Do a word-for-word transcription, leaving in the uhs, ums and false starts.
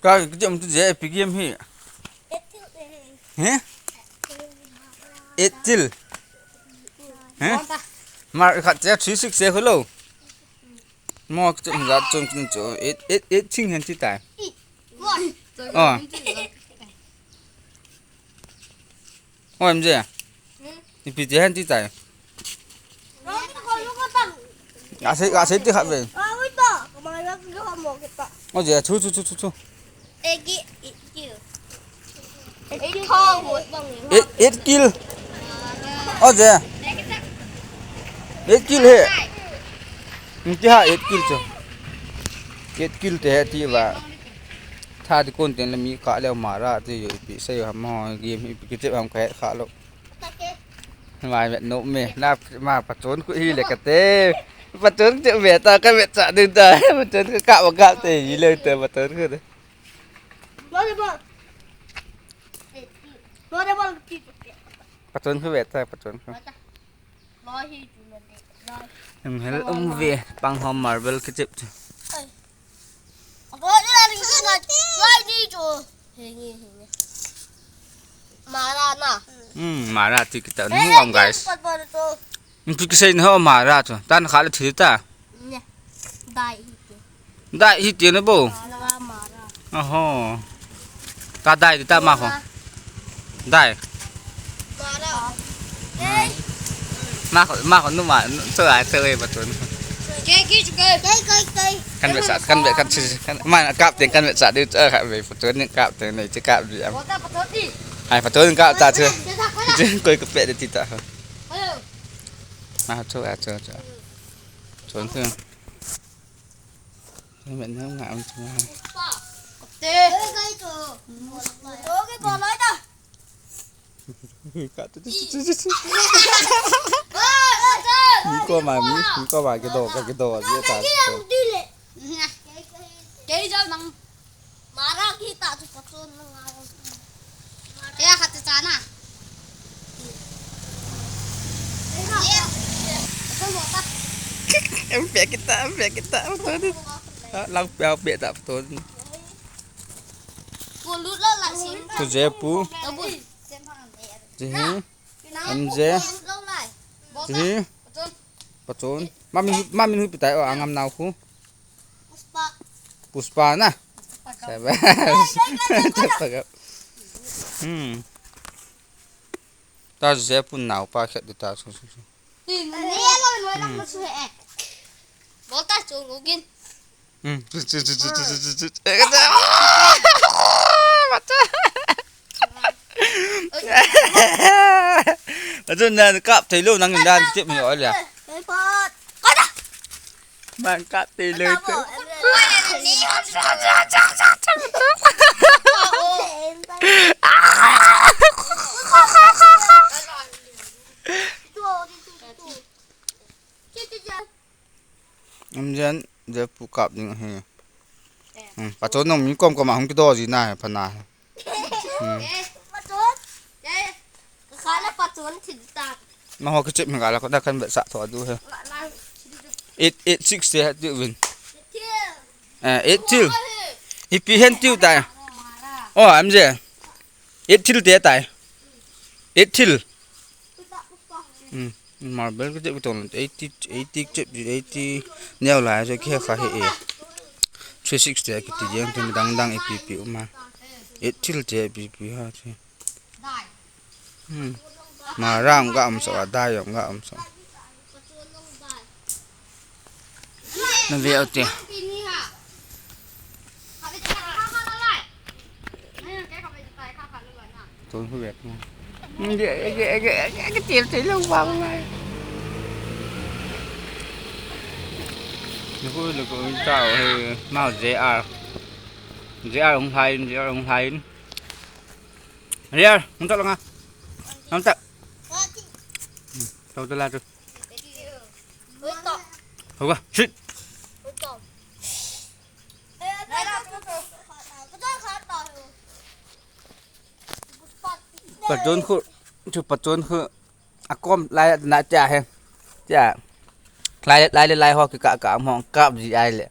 Ka kichep tu je epic game hi. He? Eight kill. He? Mar khat che three six che kholo. Mo kichep jat chom kin cho. Eight, eight, eight ching hen ti tai. Oh. Oi, em je. Ipi ti hen ti tai. Ga sei, ga sei ti khat ve. Oi je, chu, chu, chu, chu, chu. Eight, eight kill. Oi je. Eight kill he. Ti ha eight kill chu. Eight kill te he ti va. Tha ti kon ten le mi ka le Mara ti yo ipi sei ham ho game ipi kichep ham ka het kha lou. Mai met no me na ma pachon khu hi le kate. Pachon chu ve ta ka ve cha ding ta. Pachon khu ka ba ka te hi le te pachon khu. Pachon khu ve ta pachon khu. Em hel um ve pang hom marble kichep chu. Mara na. Hmm, Mara ti kita nu am guys. Inpi kisei na ho Mara chu. Tan kha le thi ta. Dai hi ti. Dai hi ti na bo. Mara, Mara. Oho. Ka dai ti ta ma ho. Dai. Mara. Ma ho, ma ho nu ma, nu, so ai so e patun. Ke ki chu ke. Kai, kai, kai. Kan ve sa, kan ve kan chi, kan ma kap teng kan ve sa di, eh, kap ve patun ni kap teng nei chi kap di am. Bota patun di. Ai patun kap ta chu. Koi ka pe de ti ta. Ayo. Ma chu a chu chu. Chon khu. Kan ve na nga am chu. Te. Kai chu. Oke, ko lai ta. Ka tu, tu, tu, tu, tu, tu. Mi ko ma mi, mi ko ma kido, ka kido, ye ta. Kei jal nang. Mara kita tu patun nang. Kei khat cha na. Em pe kita, em pe kita, patun. Lang pe pe ta patun. Ko lut lo la sim. Tu je pu. Ji hi. Em je. Ji hi. Patun. Ma min, ma min hui pitai o angam nau khu. Puspa. Puspa na. Sabas. Hmm. Ta je pu nau pa khet di ta su su su. Bol ta chu ngugin. Hmm. Achu na kap thei lou nang in dan tip mi oi le. Man kap thei lou te. Em jen, je pu kap ding ahi. Hmm, pachon nong mi kom kom a hung kido ji na he, pha na he. Hmm. Pachon. Kha la pachon thi ta. Ma ho kichep mi ga la ko da kan be sa tho du he. Eight, eight six te he tu win. Eh, eight thil. Ipi hen tiu tai. Oh, em je. Eight thil te tai. Eight thil. Hmm. Marble kichep kiton eighty, eighty kichep eighty neo lai jo kikha he e. Three sixty kiti jeng tin dang dang ipi pi uma. Eight thil te ipi pi ha che. Hmm. Ma rang ga um so a dai yong ga um so. Na ve o te. Tun khu vet na. Ege, ege, ege, ege, ege, tir te lo wa wa. Lu khu, lu khu ta o he, ma J R. J R hung hai, J R hung hai. J R, hung ta lo nga. Hung ta. Tau ta la tu. Hau ka, sit. Patun khu, chu patun khu, akom lai na tia he. Tia. Lai, lai, lai, lai ho ki ka, ka, mong kap ji ai le.